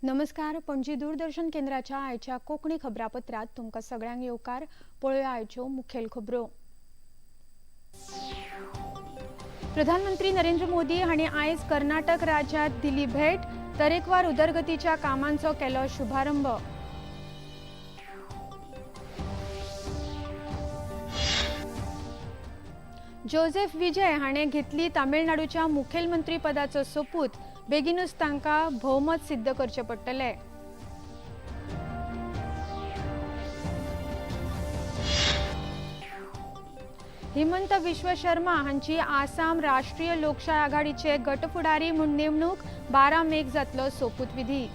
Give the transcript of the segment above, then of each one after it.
नमस्कार, पणजी दूरदर्शन केंद्राच्या आयच्या कोंकणी खबरापत्रांत तुमकां सगळ्यांक येवकार. पळोवया आयच्यो मुखेल खबरो. प्रधानमंत्री नरेंद्र मोदी हांणी आयज कर्नाटक राज्यांत दिली भेट. तरेकवार उदरगतीच्या कामांचो केलो शुभारंभ. जोसेफ विजय हाणें घेतली तामिळनाडूच्या मुखेलमंत्री पदाचो सोपूत. बेगीनूच तांकां भोवमत सिद्ध करचें पडटलें. हिमंत विश्व शर्मा हांची आसाम राष्ट्रीय लोकशाय आघाडीचे गटफुडारी म्हूण नेमणूक. 12 मेक जातलो सोपूतविधी.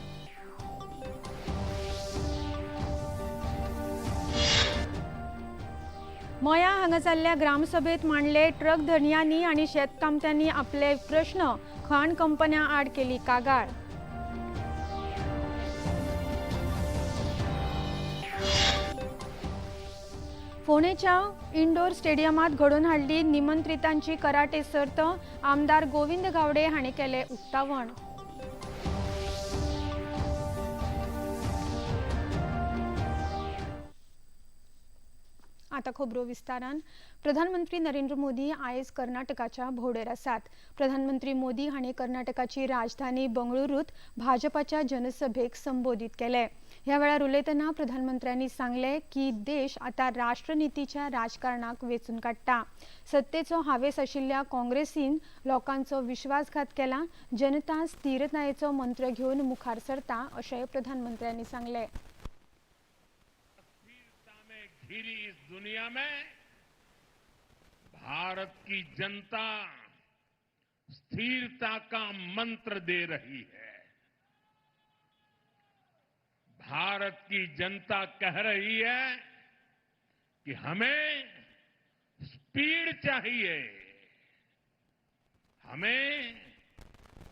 मया हांगा जाल्ल्या ग्रामसभेत मांडले ट्रक धनयांनी आनी शेतकामत्यांनी आपले प्रश्न. खाण कंपन्यां आड केली कागाळ. फोंडेच्या इंडोर स्टेडियमात घडोवन हाडली निमंत्रितांची कराटे सर्त. आमदार गोविंद गावडे हांणी केलें उक्तावण. आता खबरो विस्तारान. प्रधानमंत्री नरेंद्र मोदी आयज कर्नाटकाच्या भोंवडेर आसात. प्रधानमंत्री मोदी हांणी कर्नाटकाची राजधानी बंगळुरूत भाजपाच्या जनसभेक संबोधीत केले. ह्या वेळार उलयतना प्रधानमंत्र्यांनी सांगले की देश आतां राष्ट्रनितीच्या राजकारणाक वेंचून काडटा. सत्तेचो हावेस आशिल्ल्या काँग्रेसीन लोकांचो विश्वासघात केला. जनता स्थिरतायेचो मंत्र घेवन मुखार सरता, अशें प्रधानमंत्र्यांनी सांगलें. घिरी इस दुनिया में भारत की जनता स्थिरता का मंत्र दे रही है. भारत की जनता कह रही है कि हमें स्पीड चाहिए, हमें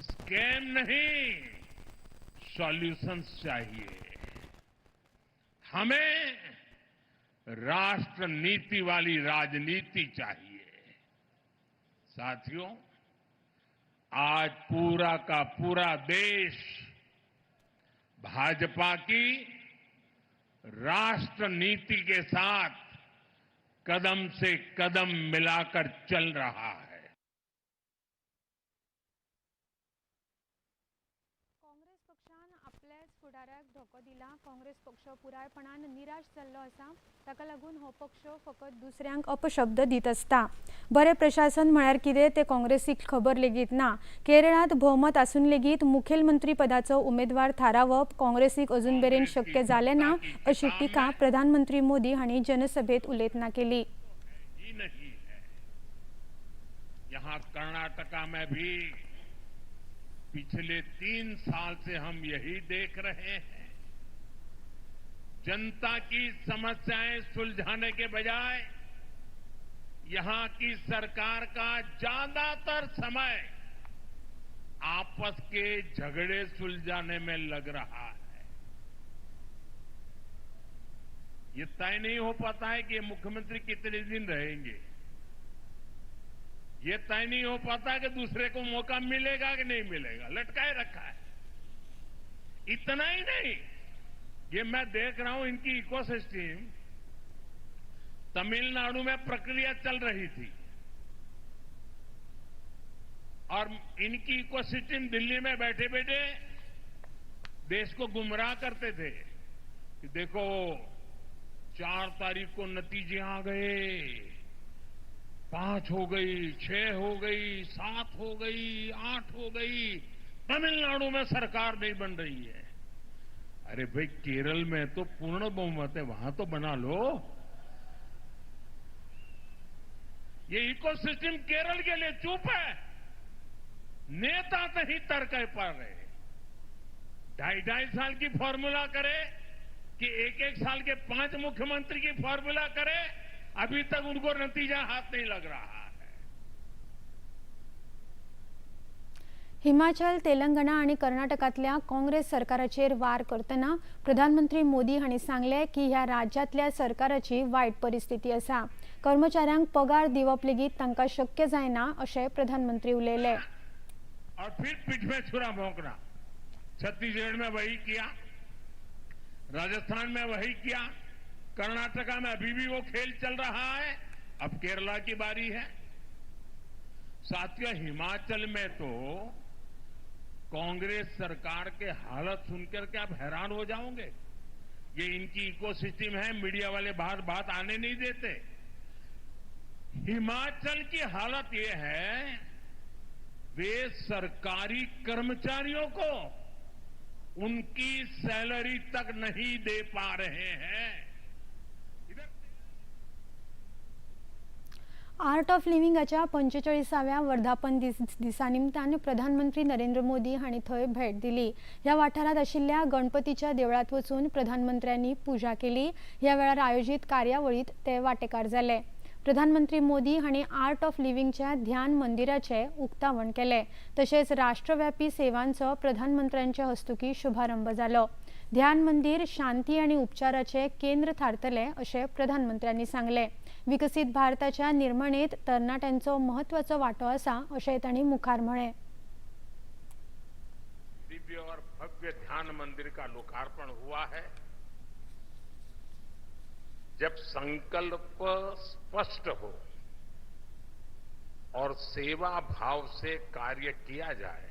स्कैम नहीं, सॉल्यूशंस चाहिए, हमें राष्ट्र नीति वाली राजनीति चाहिए. साथियों, आज पूरा का पूरा देश भाजपा की राष्ट्र नीति के साथ कदम से कदम मिलाकर चल रहा है. काँग्रेस पक्षान आपल्याच फुडाऱ्याक धोको दिला. काँग्रेस पक्ष पुरायपणान निराश जाल्लो आसा. ताका लागून हो पक्ष फकत दुसऱ्यांक अपशब्द दीत आसता. बरें प्रशासन म्हळ्यार कितें तें काँग्रेसीक खबर लेगीत ना. केरळांत भोवमत आसून लेगीत मुखेलमंत्री पदाचो उमेदवार थारावप काँग्रेसीक अजून मेरेन शक्य जालें ना, अशी टिका प्रधानमंत्री मोदी हांणी जनसभेत उलयतना केली. ही नहीं है. यहां कर्नाटका में भी पिछले 3 साल से हम यही देख रहे हैं. जनता की समस्याएं सुलझाने के बजाय यहां की सरकार का ज्यादातर समय आपस के झगड़े सुलझाने में लग रहा है. ये तय नहीं हो पाता है कि मुख्यमंत्री कितने दिन रहेंगे. ये तय नहीं हो पाता कि दूसरे को मौका मिलेगा कि नहीं मिलेगा. लटकाए रखा है. इतना ही नहीं, ये मैं देख रहा हूं इनकी इकोसिस्टम. तमिलनाडु में प्रक्रिया चल रही थी और इनकी इकोसिस्टम दिल्ली में बैठे बैठे देश को गुमराह करते थे कि देखो 4 तारीख को नतीजे आ गए, 5 हो गई, 6 हो गई, 7 हो गई, 8 हो गई, तमिलनाडु में सरकार नहीं बन रही है. अरे भाई, केरल में तो पूर्ण बहुमत है, वहां तो बना लो. ये इकोसिस्टम केरल के लिए चुप है. नेता नहीं तर्क पा रहे. 2.5-2.5 साल की फॉर्मूला करे कि 1-1 साल के 5 मुख्यमंत्री की फॉर्मूला करे, अभी तक उनको नतीजा हाथ नहीं लग रहा है. हिमाचल, तेलंगणा आनी कर्नाटकांतल्या काँग्रेस सरकाराचेर वार करतना प्रधानमंत्री मोदी हांणी सांगलें की ह्या राज्यांतल्या सरकाराची वायट परिस्थिती आसा. कर्मचाऱ्यांक पगार दिवप लेगीत तांकां शक्य जायना, अशें प्रधानमंत्री उलयले. और फिर पीठ में छुरा भोंकना. छत्तीसगढ़ में वही किया, राजस्थान में वही किया, कर्नाटका में अभी भी वो खेल चल रहा है, अब केरला की बारी है। साथियों, हिमाचल में तो कांग्रेस सरकार के हालत सुनकर के आप हैरान हो जाओगे। ये इनकी इकोसिस्टम है, मीडिया वाले बाहर बात आने नहीं देते। हिमाचल की हालत ये है, वे सरकारी कर्मचारियों को उनकी सैलरी तक नहीं दे पा रहे हैं। आर्ट ऑफ लिव्हिंगाच्या 45व्या वर्धापन दिसा निमतान प्रधानमंत्री नरेंद्र मोदी हांणी थंय भेट दिली। ह्या वाठारांत आशिल्ल्या गणपतीच्या देवळांत वचून प्रधानमंत्र्यांनी पुजा केली। ह्या वेळार आयोजीत कार्यावळींत ते वांटेकार जाले। प्रधानमंत्री मोदी हांणी आर्ट ऑफ लिव्हिंगच्या ध्यान मंदिराचें उक्तावण केलें। तशेंच राष्ट्रव्यापी सेवांचो प्रधानमंत्र्यांच्या हस्तुकीं शुभारंभ जालो। ध्यान मंदिर शांती आनी उपचाराचें केंद्र थारतलें अशें प्रधानमंत्र्यांनी सांगलें। विकसीत भारताच्या निर्मणेंत तरणाट्यांचो म्हत्वाचो वांटो आसा अशें तांणी मुखार म्हळें। दिव्य और भव्य ध्यान मंदिर का लोकार्पण हुआ है। जब संकल्प स्पष्ट हो और सेवा भाव से कार्य किया जाए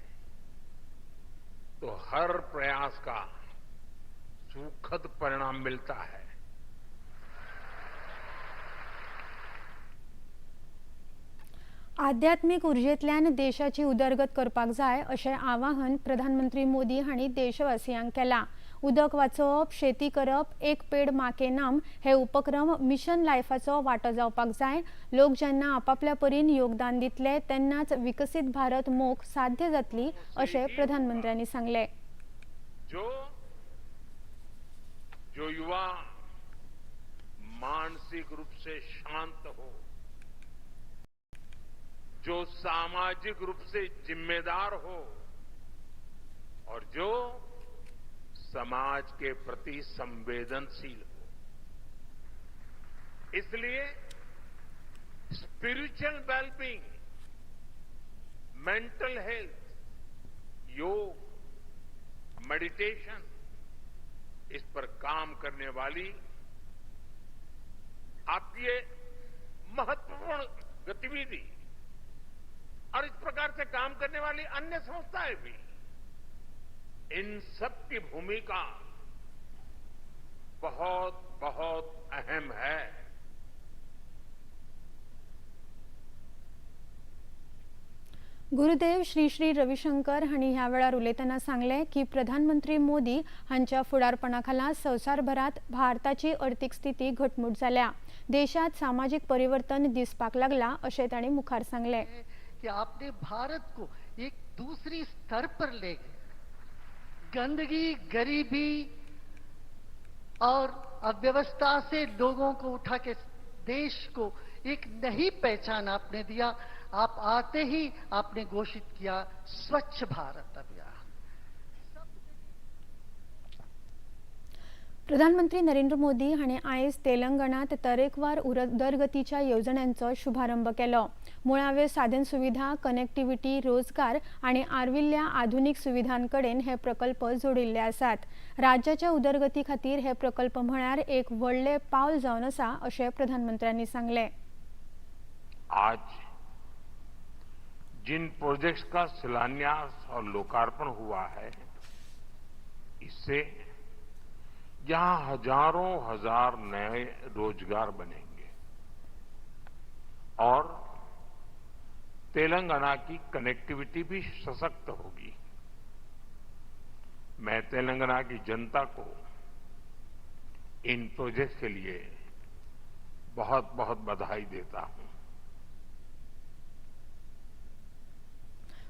तो हर प्रयास का सुखद परिणाम मिलता है। आध्यात्मिक उर्जेंतल्यान देशाची उदरगत करपाक जाय अशें आवाहन प्रधानमंत्री मोदी हांणी देशवासियांक केलां। उदक वाचोवप, शेती करप, एक पेड माँ के नाम हे उपक्रम मिशन लायफाचो वांटो जावपाक जाय। लोक जेन्ना आपापल्या परीन योगदान दितले तेन्नाच विकसीत भारत मोख साध्य जातली अशें प्रधानमंत्र्यांनी सांगलें। जो युवा मानसिक रूप से शांत हो, जो सामाजिक रूप से जिम्मेदार हो और जो समाज के प्रति संवेदनशील हो। इसलिए स्पिरिचुअल वेलबींग, मेंटल हेल्थ, योग, मेडिटेशन, इस पर काम करने वाली आपकी ये महत्वपूर्ण गतिविधि और इस प्रकार से काम करने वाली अन्य संस्थाएं भी, इन सब की भूमिका बहुत बहुत अहम है। गुरुदेव श्री श्री रविशंकर हांणी ह्या वेळार उलयतना सांगलें की प्रधानमंत्री मोदी हांच्या फुडारपणा खाला संवसारभरांत भारताची अर्थीक स्थिती घटमूट जाल्या, देशांत सामाजीक परिवर्तन दिसपाक लागला अशें तांणी मुखार सांगलें। कि आपने भारत को एक दूसरी स्तर पर ले गए। गंदगी, गरीबी और अव्यवस्था से लोगों को उठा के देश को एक नई पहचान आपने दिया। आप आते ही आपने घोषित किया स्वच्छ भारत अभियान। प्रधानमंत्री नरेंद्र मोदी हांणी आयज तेलंगणांत तरेकवार उदरगतीच्या येवजण्यांचो शुभारंभ केलो। मुळाव्यो साधन सुविधा, कनेक्टिव्हिटी, रोजगार आनी आर्विल्ल्या आधुनीक सुविधांकडेन हे प्रकल्प जोडिल्ले आसात। राज्याच्या उदरगती खातीर हे प्रकल्प म्हळ्यार एक व्हडलें पावल जावन आसा अशें प्रधानमंत्र्यांनी सांगलें। आज जिन प्रोजेक्ट्स का शिलान्यास और लोकार्पण हुआ है, इससे यहां हजारों हजार नए रोजगार बनेंगे और तेलंगाना की कनेक्टिविटी भी सशक्त होगी। मैं तेलंगाना की जनता को इन प्रोजेक्ट के लिए बहुत बहुत बधाई देता हूं।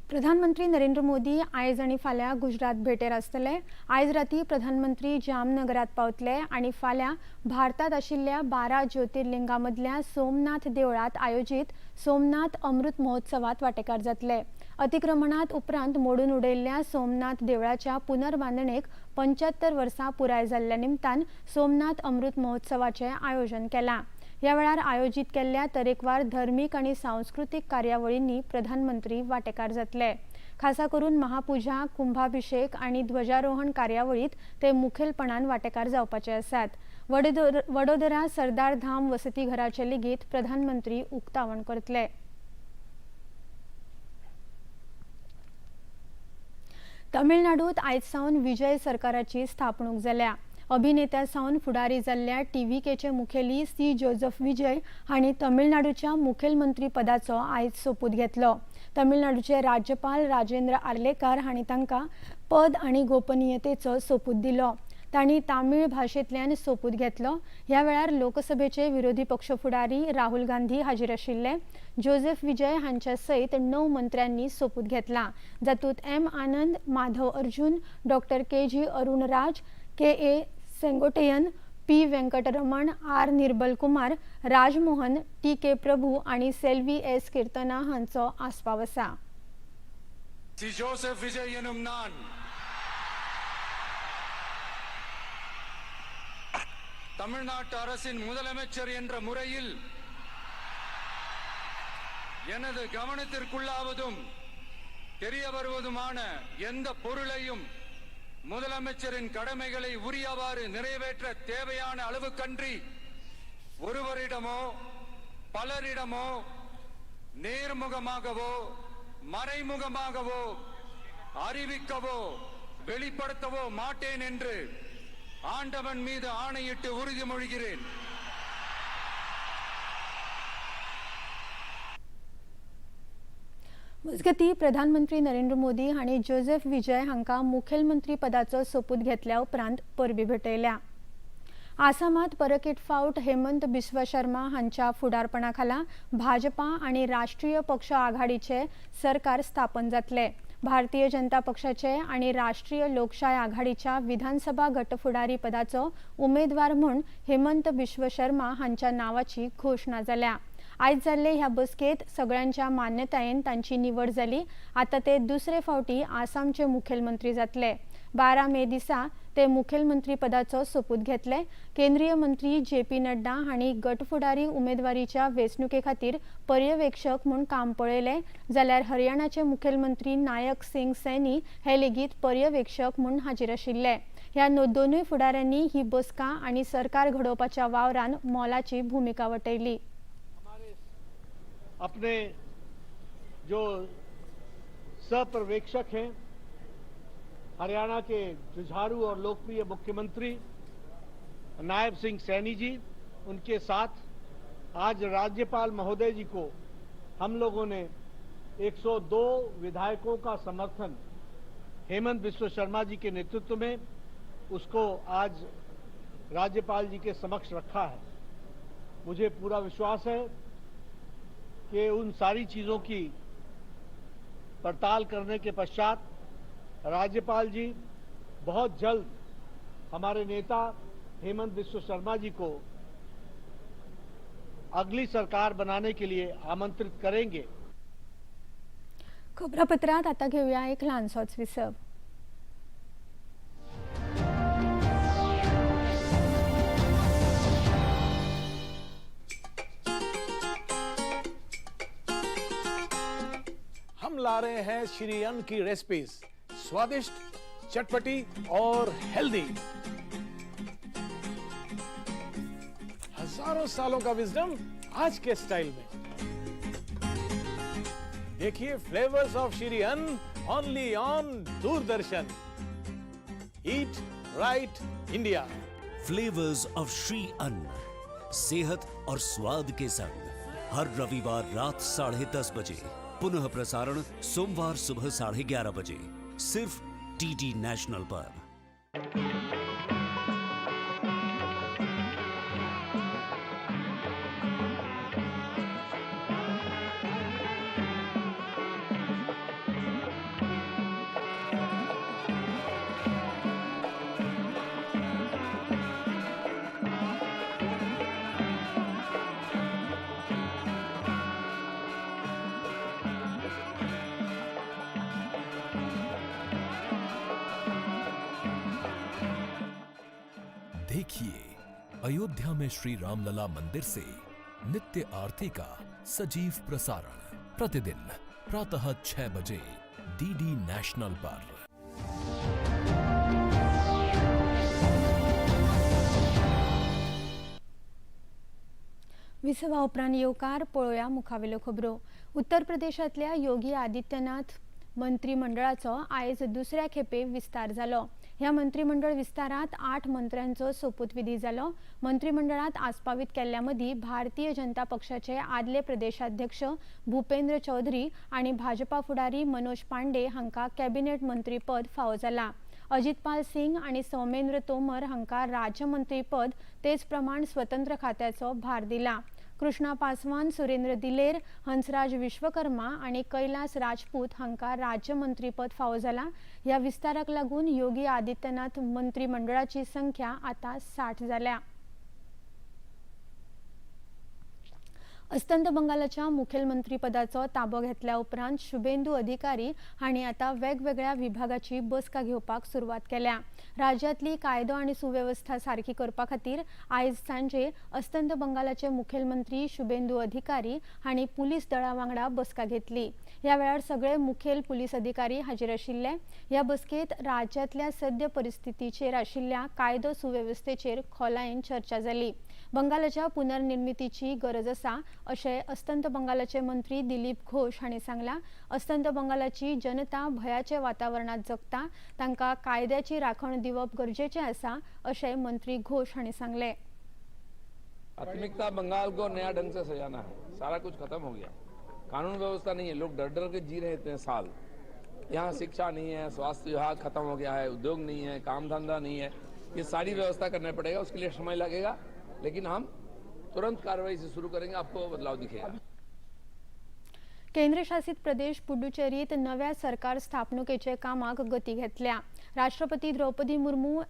प्रधानमंत्री नरेंद्र मोदी आयज आनी फाल्यां गुजरात भेटेर आसतले। आयज राती प्रधानमंत्री जामनगरात पावतले आनी फाल्यां भारतात आशिल्ल्या 12 ज्योतिर्लिंगा मदल्या सोमनाथ देवळांत आयोजीत सोमनाथ अमृत महोत्सवात वांटेकार जातले। अतिक्रमणात उपरांत मोडून उडयल्ल्या सोमनाथ देवळाच्या पुनर्बांदणेक 75 वर्सां पुराय जाल्ल्या निमतान सोमनाथ अमृत महोत्सवाचें आयोजन केलां। ह्या वेळार आयोजीत केल्ल्या तरेकवार धर्मीक आनी सांस्कृतीक कार्यावळींनी प्रधानमंत्री वांटेकार जातले। खासा करून महापुजा, कुंभाभिषेक आनी ध्वजारोहण कार्यावळीत ते मुखेलपणान वांटेकार जावपाचे आसात. वडोदरा सरदार धाम वसतीघराचे लेगीत प्रधानमंत्री उक्तावण करतले. तमिळनाडूत आयज सावन विजय सरकाराची स्थापणूक जाल्या. अभिनेत्या सावन फुडारी जाल्ल्या टीव्हीकेचे मुखेली सी जोजफ विजय हांणी तमिळनाडूच्या मुखेलमंत्री पदाचो आयज सोपूत घेतलो. तमिळनाडूचे राज्यपाल राजेंद्र आर्लेकार हांणी तांकां पद आनी गोपनीयतेचो सोपूत दिलो. तांणी तामीळ भाशेंतल्यान सोपूत घेतलो. ह्या वेळार लोकसभेचे विरोधी पक्ष फुडारी राहुल गांधी हाजीर आशिल्ले. जोसेफ विजय हांच्या सयत 9 मंत्र्यांनी सोपूत घेतला, जातूंत M Anand, Madhav Arjun, doctor K G Arun Raj, K A Sengottaiyan, P Venkataraman, R Nirmal Kumar, Rajmohan, T K Prabhu आनी सेल्वी एस कीर्तना हांचो आस्पाव आसा. सी जोसेफ विजय एनुम நான் தமிழ்நாட்டு அரசின் முதலமைச்சர் என்ற முறையில் எனது கவனத்திற்குள்ளாவதும் தெரிய வருவதுமான எந்த பொருளையும் முதலமைச்சரின் கடமைகளை உரியவாறு நிறைவேற்ற தேவையான அளவுக்கன்றி ஒருவரிடமோ பலரிடமோ நேர்முகமாகவோ மறைமுகமாகவோ அறிவிக்கவோ வெளிப்படுத்தவோ மாட்டேன் என்று ஆண்டவன் மீது ஆணையிட்டு உறுதிமொழிகிறேன். मजगती प्रधानमंत्री नरेंद्र मोदी हांणी जोसेफ विजय हांकां मुखेलमंत्री पदाचो सोपूत घेतल्या उपरांत परबी भेटयल्या. आसामात परत एक फावट हेमंत बिस्वा शर्मा हांच्या फुडारपणा खाला भाजपा आनी राष्ट्रीय पक्ष आघाडीचे सरकार स्थापन जातले. भारतीय जनता पक्षाचे आनी राष्ट्रीय लोकशाय आघाडीच्या विधानसभा गटफुडारी पदाचो उमेदवार म्हूण हेमंत बिस्वा शर्मा हांच्या नावाची घोशणा जाल्या. आयज जाल्ले ह्या बसकेत सगळ्यांच्या मान्यतायेन तांची निवड जाली. आतां ते दुसरे फावटी आसामचे मुखेलमंत्री जातले. 12 मे दिसा ते मुखेलमंत्री पदाचो सोपूत घेतले. केंद्रीय मंत्री जे पी नड्डा हांणी गटफुडारी उमेदवारीच्या वेंचणुके खातीर पर्यवेक्षक म्हूण काम पळयलें, जाल्यार हरियाणाचे मुखेलमंत्री नायक सिंग सैनी हे लेगीत पर्यवेक्षक म्हूण हाजीर आशिल्ले. ह्या दोनूय फुडाऱ्यांनी ही बसका आनी सरकार घडोवपाच्या वावरान मोलाची भुमिका वटयली. अपने जो सपर्यवेक्षक हैं, हरियाणा के जुझारू और लोकप्रिय मुख्यमंत्री नायब सिंह सैनी जी, उनके साथ आज राज्यपाल महोदय जी को हम लोगों ने 102 विधायकों का समर्थन हेमंत बिस्व शर्मा जी के नेतृत्व में उसको आज राज्यपाल जी के समक्ष रखा है। मुझे पूरा विश्वास है कि उन सारी चीज़ों की पड़ताल करने के पश्चात राज्यपाल जी बहुत जल्द हमारे नेता हेमंत बिस्व शर्मा जी को अगली सरकार बनाने के लिए आमंत्रित करेंगे। खबरापत्रात आता घेऊया एक ल्हानसोच विसव. हम ला रहे हैं श्री अन्न की रेसिपीज, स्वादिष्ट, चटपटी और हेल्दी। हजारों सालों का विजडम आज के स्टाइल में। देखिए flavours of Shri Anna only on Doordarshan. Eat right India. Flavours of Shri Anna, सेहत और स्वाद के संग, हर रविवार रात 10:30 बजे, पुनः प्रसारण सोमवार सुबह 11:30 बजे, सिर्फ डीडी नेशनल पर। देखिए अयोध्या में श्री रामलला मंदिर से नित्य आरती का सजीव प्रसारण प्रतिदिन प्रातः 6 बजे डीडी नेशनल पर। विसवा उपरांत येवकार. पळोवया मुखावेल्यो खबरो. उत्तर प्रदेशांतल्या योगी आदित्यनाथ मंत्रिमंडळाचो आयज दुसऱ्या खेपे विस्तार जालो. ह्या मंत्रिमंडळ विस्तारांत 8 मंत्र्यांचो सोपूतविधी जालो. मंत्रिमंडळांत आस्पावीत केल्ल्या मदीं भारतीय जनता पक्षाचे आदले प्रदेशाध्यक्ष भूपेंद्र चौधरी आनी भाजपा फुडारी मनोज पांडे हांकां कॅबिनेट मंत्रीपद फावो जालां. अजितपाल सिंग आनी सौमेंद्र तोमर हांकां राज्यमंत्रीपद तेच प्रमाण स्वतंत्र खात्याचो भार दिला. कृष्णा पासवान, सुरेंद्र दिलेर, हंसराज विश्वकर्मा आनी कैलास राजपूत हांकां राज्यमंत्रीपद फावो जालां. ह्या विस्ताराक लागून योगी आदित्यनाथ मंत्रिमंडळाची संख्या आतां 60 जाल्या. अस्तंत बंगालाच्या मुखेलमंत्रीपदाचो ताबो घेतल्या उपरांत शुभेंदू अधिकारी हांणी आतां वेगवेगळ्या विभागाची बसका घेवपाक सुरवात केल्या. राज्यांतली कायदो आनी सुवेवस्था सारकी करपा खातीर आयज सांजे अस्तंत बंगालाचे मुखेलमंत्री शुभेंदू अधिकारी हांणी पुलीस दळा वांगडा बसका घेतली. ह्या वेळार सगळे मुखेल पुलीस अधिकारी हाजीर आशिल्ले. ह्या बसकेंत राज्यांतल्या सद्य परिस्थितीचेर आशिल्ल्या कायदो सुवेवस्थेचेर खोलायेन चर्चा जाली. बंगालाच्या पुनर्निर्मितीची गरज आसा अशें अस्तंत बंगालाचे मंत्री दिलीप घोष हांणी सांगलां. अस्तंत बंगालाची जनता भयाचे वातावरणांत जगता, तांकां कायद्याची राखण दिवप गरजेचें आसा अशें मंत्री घोष हांणी सांगलें. प्राथमिकता बंगाल को नया ढंग से सजाना है. सारा कुछ खत्म हो गया, कानून व्यवस्था नहीं है, लोग डर डर के जी रहे इतने साल. यहाँ शिक्षा नहीं है, स्वास्थ्य विभाग खत्म हो गया है, उद्योग नहीं है, काम धंधा नहीं है. ये सारी व्यवस्था करना पड़ेगा, उसके लिए समय लगेगा, लेकिन हम तुरंत कार्रवाई से शुरू करेंगे, आपको बदलाव दिखेगा. केंद्रशासित प्रदेश पुडुचेरीत नव्या सरकार स्थापणुकेचे कामाक गती घेतल्या. राष्ट्रपती द्रौपदी मुर्मू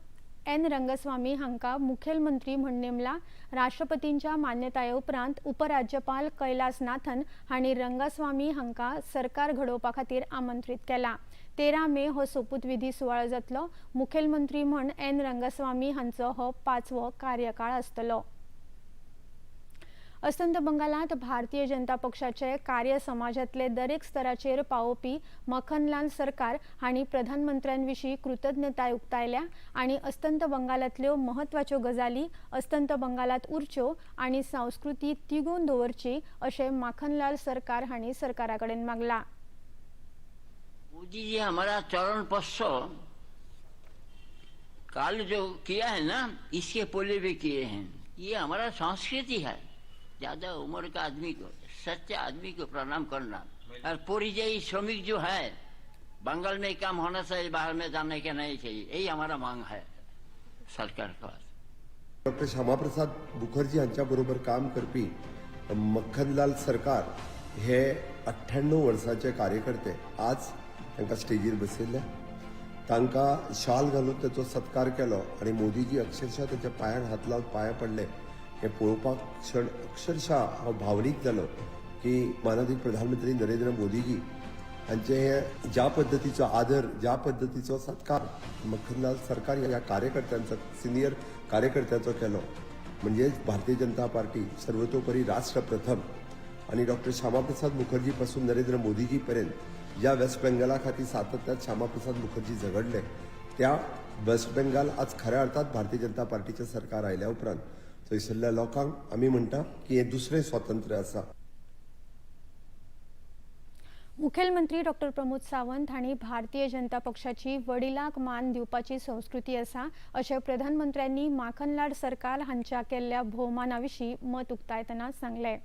एन रंगस्वामी हांकां मुखेलमंत्री म्हूण नेमला. राष्ट्रपतींच्या मान्यताये उपरांत उपराज्यपाल कैलास नाथन हांणी रंगस्वामी हांकां सरकार घडोवपा खातीर आमंत्रीत केला. 13 मे हो सोपूतविधी सुवाळो जातलो. मुखेलमंत्री म्हूण एन रंगस्वामी हांचो हो 5वो कार्यकाळ आसतलो. अस्तंत बंगालांत भारतीय जनता पक्षाचे कार्य समाजांतले दरेक स्तराचेर पावोवपी मखनलाल सरकार हांणी प्रधानमंत्र्यांविशीं कृतज्ञताय उक्तायल्या आनी अस्तंत बंगालांतल्यो म्हत्वाच्यो गजाली अस्तंत बंगालांत उरच्यो आनी संस्कृती तिगोवन दवरची अशें माखनलाल सरकार हांणी सरकारा कडेन मागलां. मोदी जी हमारा चरण स्पर्श काल जो किया है ना, इसके पहले भी किए हैं. ये हमारा संस्कृति है. ज्यादा उम्र का आदमी को, सच्चे आदमी को प्रणाम करना. और परियायी श्रमिक जो है, बंगाल में काम होना चाहिए, बाहर में जाने के नहीं चाहिए. यही हमारा मांग है सरकार का. डॉक्टर श्यामाप्रसाद मुखर्जी हांच्या बरोबर काम करपी मक्खनलाल सरकार हे 98 वर्सांचे कार्यकर्ते आज तांकां स्टेजीर बसयल्ले. तांकां शाल घालून ताचो सत्कार केलो आनी मोदीजी अक्षरशः ताच्या पांयांक हात लावन पांयां पडले. हें पळोवपाक क्षण अक्षरशः हांव भावनीक जालो की माननीय प्रधानमंत्री नरेंद्र मोदीजी हांचे हे ज्या पद्दतीचो आदर, ज्या पद्दतीचो सत्कार मक्खनलाल सरकार ह्या कार्यकर्त्यांचो, सिनियर कार्यकर्त्यांचो केलो, म्हणजेच भारतीय जनता पार्टी सर्वतोपरी राष्ट्र प्रथम आणि डॉक्टर श्यामाप्रसाद मुखर्जी पासून नरेंद्र मोदीजी पर्यंत ज्या वेस्ट बेंगला खातीर सातत्यात श्यामाप्रसाद मुखर्जी झगडले, त्या वेस्ट बेंगाल आज खऱ्या अर्थात भारतीय जनता पार्टीचें सरकार आयल्या उपरांत थंयसरल्या लोकांक आमी म्हणटा की हें दुसरें स्वातंत्र्य आसा. मुखेलमंत्री डॉक्टर प्रमोद सावंत हांणी भारतीय जनता पक्षाची वडिलांक मान दिवपाची संस्कृती आसा अशें प्रधानमंत्र्यांनी माखनलाल सरकार हांच्या केल्ल्या भोवमाना विशीं मत उक्तायतना सांगलें.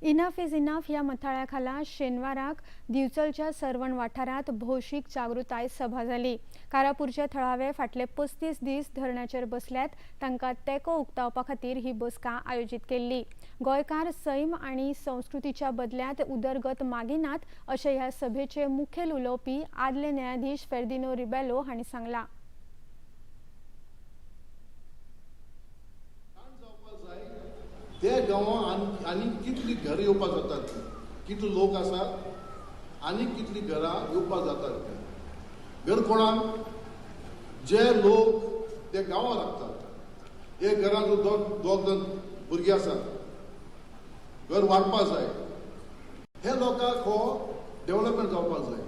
इनफ is enough ह्या मथाळ्या खाला शेनवाराक दिवचलच्या सर्वण वाठारांत भौशीक जागृताय सभा जाली. कारापूरचे थळावे फाटले 35 दीस धरण्याचेर बसल्यात, तांकां तेंको उक्तावपा खातीर ही बसका आयोजीत केल्ली. गोंयकार सैम आनी संस्कृतीच्या बदल्यात उदरगत मागिनात अशें ह्या सभेचे मुखेल उलोवपी आदले न्यायाधीश फेर्दिनो रिबेलो हांणी सांगलां. त्या गांवां आनी कितली घरां येवपाक जातात, कितले लोक आसात आनी कितली घरां येवपाक जातात. घर कोणाक, जे लोक ते गांवां रावतात, एक घरांत दोग दोग जाण भुरगीं आसात, घर वाडपा जाय. हे लोकांक हो डेव्हलपमेंट जावपाक जाय.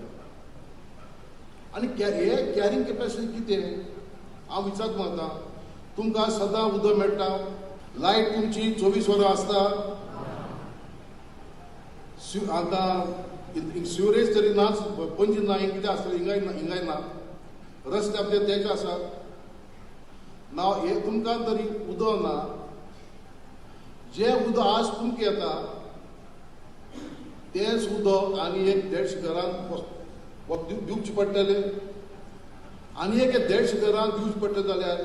आनी हे कॅरिंग कॅपॅसिटी कितें हांव विचारता आतां तुमकां सदां उदक मेळटा, लायट तुमची 24 वरां आसता, आतां सिवरेज तरी नाच, पणजी ना, हिंग कितें आसतलें, हिंगाय ना, हिंगाय ना, रस्ते आपले तेजे आसात ना, हे तुमकां तरी उदक ना. जे उदक आज तुमकां येता तेंच उदक आनी एक 150 घरांक दिवचें पडटलें, आनी एक 150 घरांक दिवचें पडटलें जाल्यार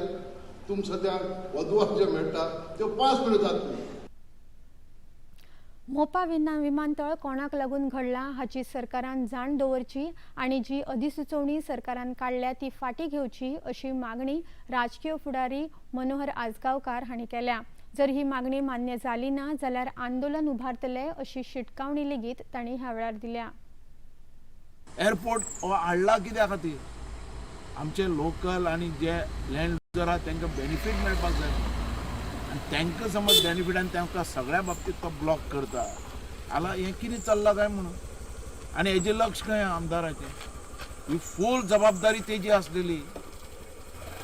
तुम सद्या वधुवाक जे मेळटा त्यो 5 मिनट जातले. मोपा विमानतळ कोणाक लागून घडला हाची सरकारान जाण दवरची आनी जी अधिसुचोवणी सरकारान काडल्या ती फाटी घेवची अशी मागणी राजकीय फुडारी मनोहर आजगांवकार हांणी केल्या. जर ही मागणी मान्य जाली ना जाल्यार आंदोलन उभारतले अशी शिटकावणी लेगीत तांणी ह्या वेळार दिल्या. एअरपोर्ट हो हाडला कित्या खातीर? आमचे लोकल आनी जे लँड युजर आहा तांकां बेनिफीट मेळपाक जाय आनी तांकां समज बेनिफीट आनी तांकां सगळ्या बाबतींत तो ब्लॉक करता आला हें कितें चल्लां काय म्हणून. आनी हेजें लक्ष खंय आमदाराचें? ही फूल जबाबदारी तेजी आसलेली,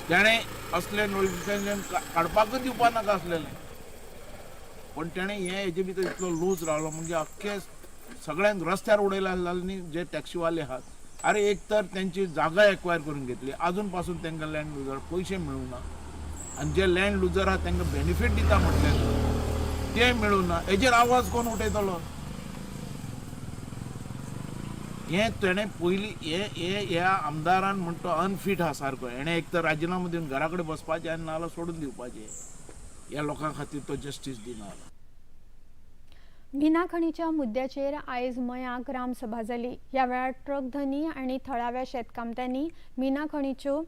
तेणें असलें नोटिफिकेशन काडपाकूच दिवपा नाका आसलेलें, पण तेणें हें हेजे भितर इतलो लूज रावलो म्हणजे अख्खे सगळ्यांक रस्त्यार उडयला न्ही जे टॅक्सीवाले आहात. अरे एक तर त्यांची जागा एक्वायर करून घेतली, अजून पासून तांकां लँड लुजर पयशे मेळूंक ना, आनी जे लँड लुजर आहा तांकां बेनिफीट दिता म्हटलें ते मेळूंक ना. हेजेर आवाज कोण उठयतलो? हें तेणें पयलीं हे ह्या आमदारान म्हण तो अनफीट आहा सारको, हेणें एक तर राजिनामो दिवन घरा कडेन बसपाचें आनी नाजाल्यार सोडून दिवपाचें. ह्या लोकां खातीर तो जस्टीस दिना. मिना खणीच्या मुद्द्याचेर आयज मयां ग्रामसभा जाली. ह्या वेळार ट्रक धनी आनी थळाव्या शेतकामत्यांनी मिना खणीच्यो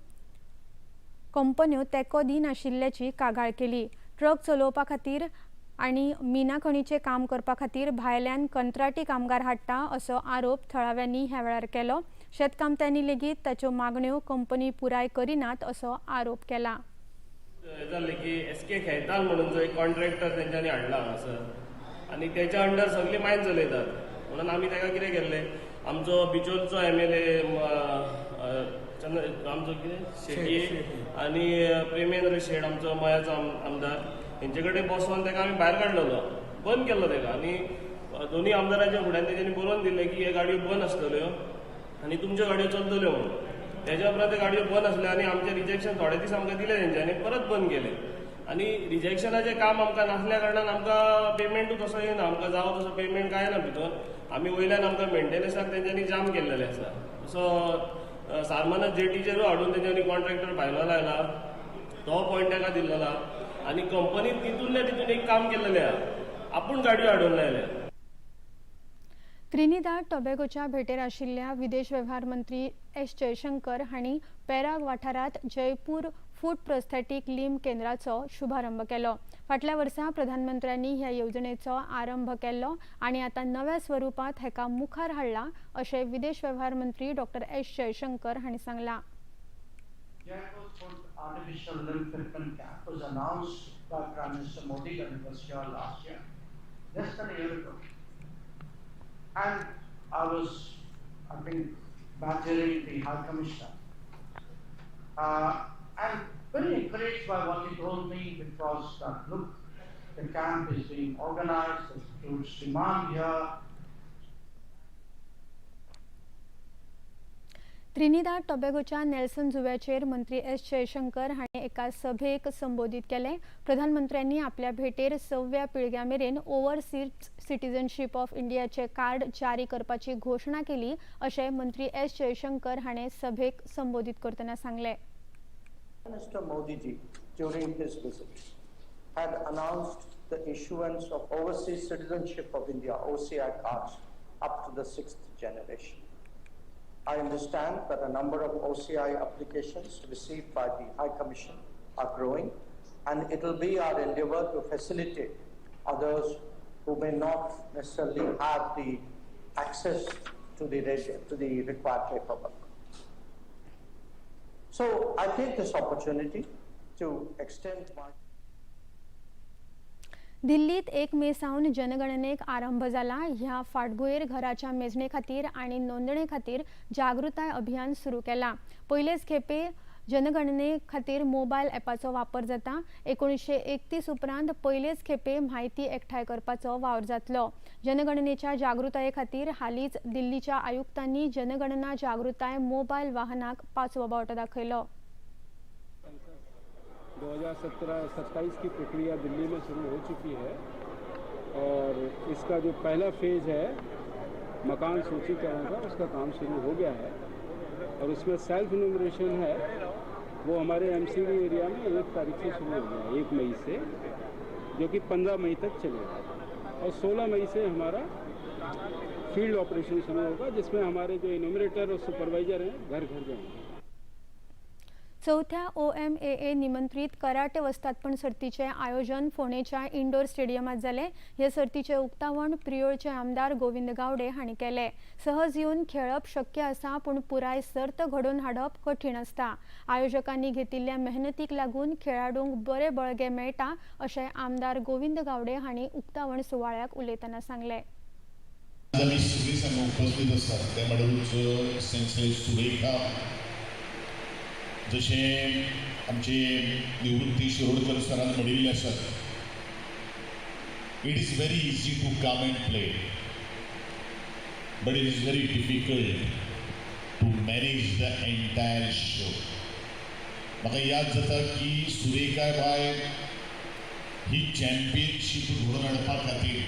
कंपन्यो तेंको दिनाशिल्ल्याची कागाळ केली. ट्रक चलोवपा खातीर आनी मिना खणीचें काम करपा खातीर भायल्यान कंत्राटी कामगार हाडटा असो आरोप थळाव्यांनी ह्या वेळार केलो. शेतकामत्यांनी लेगीत ताच्यो मागण्यो कंपनी पुराय करिनात असो आरोप केला. जालें की एस के खेतान म्हणून जो एक कॉन्ट्रॅक्टर तेंच्यांनी हाडला हांगासर आनी तेच्या अंडर सगळी मायन चलयतात म्हणून आमी ताका कितें केल्लें, आमचो बिचोलचो MLA चंद्र आमचो कितें शेटी आनी प्रेमेंद्र शेट आमचो मयाचो आमदार हेंचे कडेन बसोन ताका आमी भायर काडलेलो, बंद केल्लो ताका. आनी दोनूय आमदारांच्या फुड्यान तेंच्यांनी बरोवन दिल्लें की हे गाडयो बंद आसतल्यो आनी तुमच्यो गाडयो चलतल्यो म्हणून. तेच्या उपरांत त्यो गाडयो बंद आसल्यो आनी आमचें रिजेक्शन थोडे दीस आमकां दिलें तेंच्यांनी, परत बंद केलें. आनी रिजेक्शनाचें काम आमकां नासल्या कारणान आमकां पेमेंटूय तसो येना, आमकां जावो तसो पेमेंट कांय ना भितर. आमी वयल्यान आमकां मेंटेनन्साक तेंच्यांनी जाम केल्लेलें आसा. सो सारमानस जेटीचेरूय हाडून तेंच्यांनी कॉन्ट्रॅक्टर भायलो लायला, तो पॉयंट ताका दिल्लो आनी कंपनीन तितूंतल्या तितून एक काम केल्लेलें आहा, आपूण गाडयो हाडून लायल्या. त्रिनिदाद टोबॅगोच्या भेटेर आशिल्ल्या विदेश वेव्हार मंत्री एस जयशंकर हांणी पेराग वाठारांत जयपूर फूड प्रोस्थेटीक लिंब केंद्राचो शुभारंभ केलो. फाटल्या वर्सा प्रधानमंत्र्यांनी ह्या येवजणेचो आरंभ केल्लो आनी आतां नव्या स्वरुपांत हेका मुखार हाडला अशें विदेश वेव्हार मंत्री डॉक्टर एस जयशंकर हांणी सांगलां. Jaipur Foot Artificial Limb Fitment Camp was announced by Prime Minister Modi when he was here last year, less than a year ago. And I was, I think, badgering the High Commissioner. And very encouraged by what he told me, which was that, look, the camp is being organized, there's huge demand here. Trinidad टोबॅगोच्या Nelson जुव्याचेर मंत्री S Jaishankar हांणी एका सभेक संबोधीत केलें. प्रधानमंत्र्यांनी आपल्या भेटेर 6व्या पिळग्या मेरेन overseas citizenship of इंडियाचे कार्ड जारी करपाची घोशणा केली अशें मंत्री एस जयशंकर हांणी सभेक संबोधीत करतना सांगलें. Mr. Modi ji, during his visit, had announced the issuance of Overseas Citizenship of India OCI cards up to the 6th generation. I understand that a number of OCI applications received by the High Commission are growing, and it will be our endeavor to facilitate others who may not necessarily have the access to the required paperwork. So I take this opportunity to extend my दिल्लीत 1 मे सावन जनगणनेक आरंभ जाला. ह्या फाटभुंयेर घराच्या मेजणे खातीर आनी नोंदणे खातीर जागृताय अभियान सुरू केला. पयलेच खेपे जनगणने खातीर मोबायल ॲपाचो वापर जाता. 1931 उपरांत पयलेच खेपे म्हायती एकठांय करपाचो वावर जातलो. जनगणनेच्या जागृताये खातीर हालींच दिल्लीच्या आयुक्तांनी जनगणना जागृताय मोबायल वाहनाक 5वो बावटो दाखयलो. 2017-27 की प्रक्रिया दिल्ली में शुरू हो चुकी है और इसका जो पहला फेज है मकान सूचीकरण का, उसका काम शुरू हो गया है और उसमें सेल्फ इन्यूमरेशन है वो हमारे एमसीडी एरिया में 1 तारीख से शुरू हो गया है, 1 मई से, जो कि 15 मई तक चलेगा और 16 मई से हमारा फील्ड ऑपरेशन शुरू होगा, जिसमें हमारे जो इन्यूमरेटर और सुपरवाइजर हैं घर घर जाएंगे. चौथ्या OMAA निमंत्रित कराटे वस्तादपण सर्तीचें आयोजन फोंडेच्या इंडोर स्टेडियमांत जालें. हे सर्तीचें उक्तावण प्रियोळचे आमदार गोविंद गावडे हांणी केलें. सहज येवन खेळप शक्य आसा, पूण पुराय सर्त घडोवन हाडप कठीण आसता. आयोजकांनी घेतिल्ल्या मेहनतीक लागून खेळाडूंक बरें बळगें मेळटा अशें आमदार गोविंद गावडे हांणी उक्तावण सुवाळ्याक उलयतना सांगलें. जशें आमचे निवृत्ती शिरोडकर सरान म्हणिल्लें आसात, it is very easy to come and play but it is very difficult to manage the entire show. म्हाका याद जाता की सुरेखा बाय ही चॅम्पियनशीप घडोवन हाडपा खातीर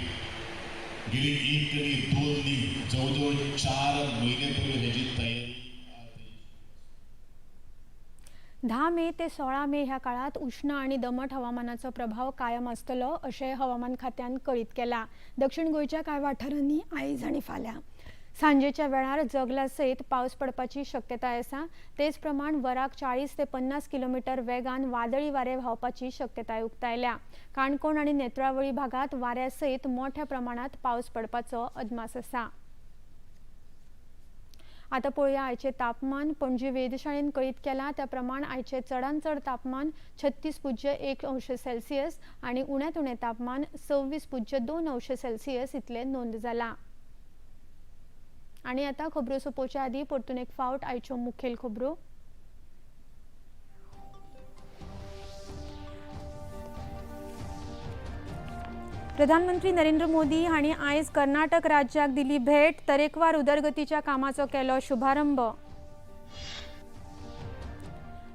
गेली 1 न्ही 2 न्ही जवळ जवळ 4 म्हयने पयलीं हेजी तयारी. 10 मे ते 16 मे ह्या काळात उष्ण आणि दमट हवामानाचो प्रभाव कायम आसतलो अशें हवामान खात्यान कळीत केला. दक्षिण गोंयच्या कांय वाठारांनी आयज आनी फाल्यां सांजेच्या वेळार जगला सयत पावस पडपाची शक्यताय आसा. तेच प्रमाण वराक 40 ते 50 किलोमीटर वेगान वादळी वारे व्हांवपाची शक्यताय उक्तायल्या. काणकोण आनी नेत्रावळी भागात वाऱ्या सयत मोठ्या प्रमाणात पावस पडपाचो अदमास आसा. आता पळोवया आयचे तापमान. पणजी वेधशाळेन कळीत केला त्या प्रमाण आयचे चडांत चड तापमान 36.1 अंश सेल्सियस आणि उण्यांत उणें तापमान 26.2 अंश सेल्सियस इतले नोंद जाला. आणि आता खबरो सोंपोवच्या आदी परतून एक फावट आयच्यो मुखेल खबरो. प्रधानमंत्री नरेंद्र मोदी हांणी आयज कर्नाटक राज्याक दिली भेट. तरेकवार उदरगतीच्या कामाचो केलो शुभारंभ.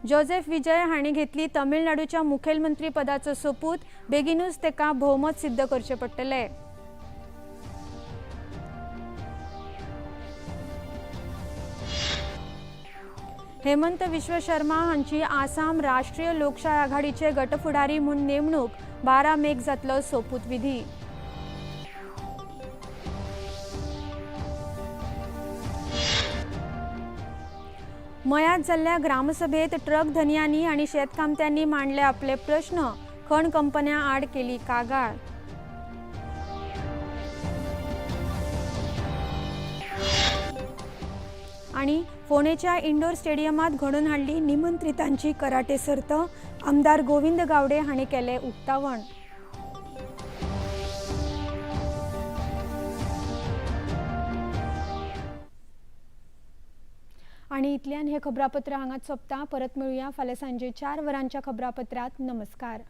जोसेफ विजय हांणी घेतली तमिळनाडूच्या मुखेलमंत्री पदाचो सोपूत. बेगीनूच तेका भोवमत सिद्ध करचें पडटलें. हेमंत विश्व शर्मा हांची आसाम राष्ट्रीय लोकशाय आघाडीचे गटफुडारी म्हूण नेमणूक. 12 मेक जातलो सोपूतविधी. मयात जाल्ल्या ग्रामसभेत ट्रक धनयांनी आनी शेतकामत्यांनी मांडले आपले प्रश्न. खण कंपन्या आड केली कागाळ. आणि फोंडेच्या इंडोर स्टेडियमात घडोवन हाडली निमंत्रितांची कराटे सर्त. आमदार गोविंद गावडे हांणी केलें उक्तावण. आणि इतल्यान हे खबरापत्र हांगाच सोंपता. परत मेळुया फाल्यां सांजे 4 वरांच्या खबरापत्रात. नमस्कार.